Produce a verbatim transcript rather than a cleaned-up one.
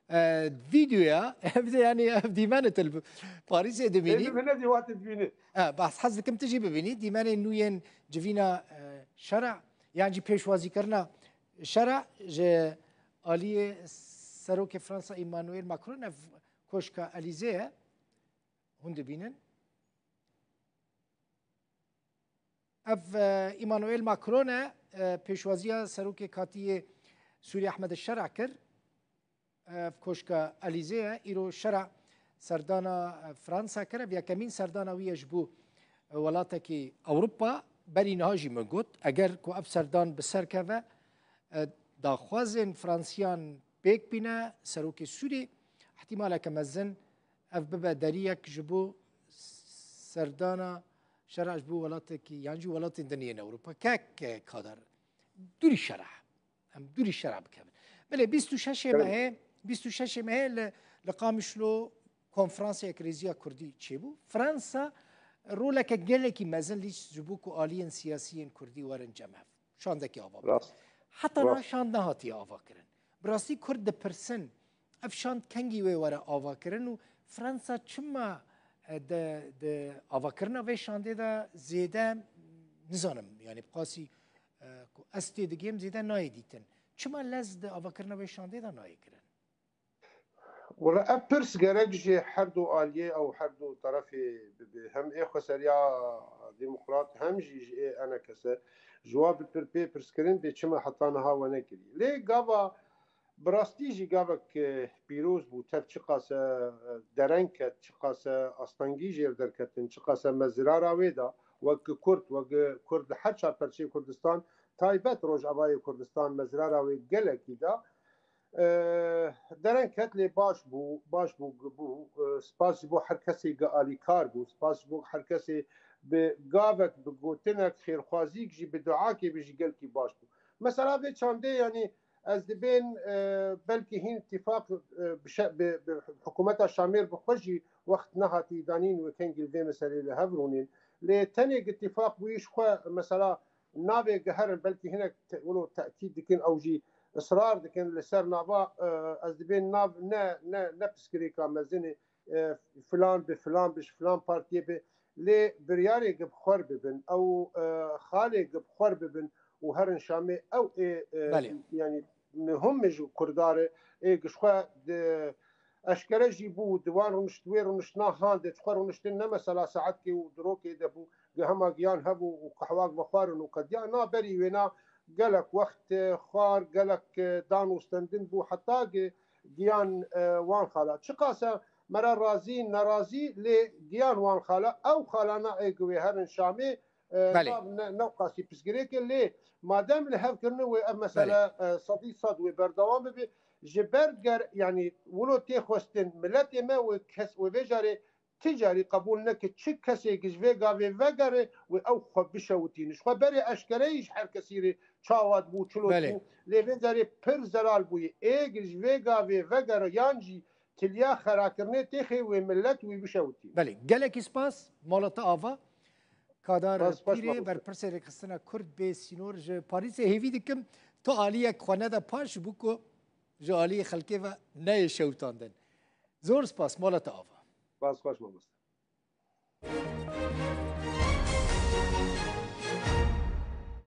E, Vîdeoya, ev de yani ev dîmen e, tu li Parîsê dibînî. Ê, min nedî, wat dibînî. E, bas hez dikim tu jî bibînî. Dîmenên nû yên civîna, e, şera, yan jî pêşwazîkirina şera ji aliyê Serokê Fransa Emmanuel Macron, ev koşka Elîze ye. Hûn dibînin. Ev, e, Emmanuel Macron e, e, pêşwaziya serokê katî yê Sûriyê Ehmed Şera kir. Ev koşka Elîze ye. Îro Şera serdana, e, Fransa kir. Ev yekemîn serdana wî ye ji bo, e, welatekî Ewropa. Berî niha jî min got, eger ku ev serdan bi ser keve, e, daxwazên Fransiyan pêk bîne, serokê Sûrî, ihtimaleke mezin ev bibe deriyek ji bo serdana şera ji bo welatekî, yan jî welatên din yên Ewropa. Kek, e, Kadar, dûrî şera. Em dûrî şera bikevin. Belê bîst û şeş mehê, bîst û şeş mehê li, li Qamişlo konferansê Ekrêziya Kurdî çêbû. Fransa roleke gelekî mezin lîst ji bo ku aliyên siyasî yên Kurdî werin cem hev. Şandekî ava bike. Rast. Heta niha şand nehatiye avakirin. Bi rastî Kurd dipirsin, ev şand kengî wê were avakirin û Fransa çima, e, di, di avakirina vê şandê de zêde, nizanim, yani bi qasî, e, ku ez tê digêm zêde nayê dîtin. Çima lez di avakirina vê şandê de nayê kirin? Wala ev pirs gerek ji her du aliyê ew her du terefê bibe. Hem ê xweseriya demokrat hem jî ji ê enekese. Ji wan bi pir pê pirskirin bê çima heta niha we nekiriye. Lê gava bi rastî jî gavek, e, pîroz bû. Tev çiqas e, dereng ket, çiqas e, astengî jêr derketin, çiqas e me zirara wê da. Wek Kurd, wek Kurd li her çar perçeyê Kurdistan, taybet Rojavayê Kurdistan me zirara wê gelekî da. E, dereng ket lê baş bû, baş bû, bû. E, spas ji bo her kesê gi alîkar bû, spas ji bo her kesê bi gavek, bi gotinek xêrxwazîk jî, bi duakê bi jî gelkî baş bû. Mesela vê çandê, yanî ez dibên, e, belkî hîn îtîfaq, e, bi şe-, bi, bi hikûmeta Şamêr bi xwe jî wext nehatî danîn wê kengî li vê meseleyê li hev rûnîn. Lê tenê gi îtîfaq bûyî ji xwe mesela navê giherin, belkî hinek te-, wilo tekîd dikin, ew jî israr dikin li ser nava, e, ez dibên nav ne, ne, ne piskirêka mezin e, e, filan bi filan bi ji filan partiyê bi, lê biryarê gi bi xwer bibin, ew, e, xalê gi bi xwer bibin û herin Şamê, ew ê, e, Belê. yanî muhim e ji Kurda re, ê gi ji xwe di eşkere jî bû, di wan rûnişt-, wê rûniştina han de, ji xwe rûniştin ne mesela saetkê û di rokê de bû, gi hema giyan hebû û qehwak vexwarin û qediya. Na berî wêna gelek wext, e, xwar, gelek, e, dan û stendin bû, heta gi giyan, e, wan xala. Çiqas e me re razî, nerazî, lê giyan wan xala. Ew xalana ê gi wê herin Şamê, e, Belê. nav ne, ne qasî pirsgirêk e, lê madem li hev kirine wê ev mesele, Belê. e, sedî sed wê berdewam bibe, ji ber ger, yanî wilo tê xwestin, miletê me wê kes, wê vê carê ti carî qebûl neke çi kesê gi ji vê gavê vegere wê ew xwe bişewitîne. Ji xwe berê eşkere yî ji her kesî re çawa dibû, çilo Belê. dibû. Lê vê carê pir zelal bûye. Ê gi ji vê gavê vegere yan jî tiliya xerakirinê têxê wê milet wî bişewitîne. Belê. Gelekî spas. Mala te ava. Kadar Spas, xweş Pîrê, mamoste. Berpirsê Rêkxistina Kurd bê sînor ji Parîsê, hêvî dikim tu aliyek xwe nede paş ji bo ku ji aliyê xelkê ve neyê şewitandin. Zor spas, mala te ava. Spas, xweş mamoste.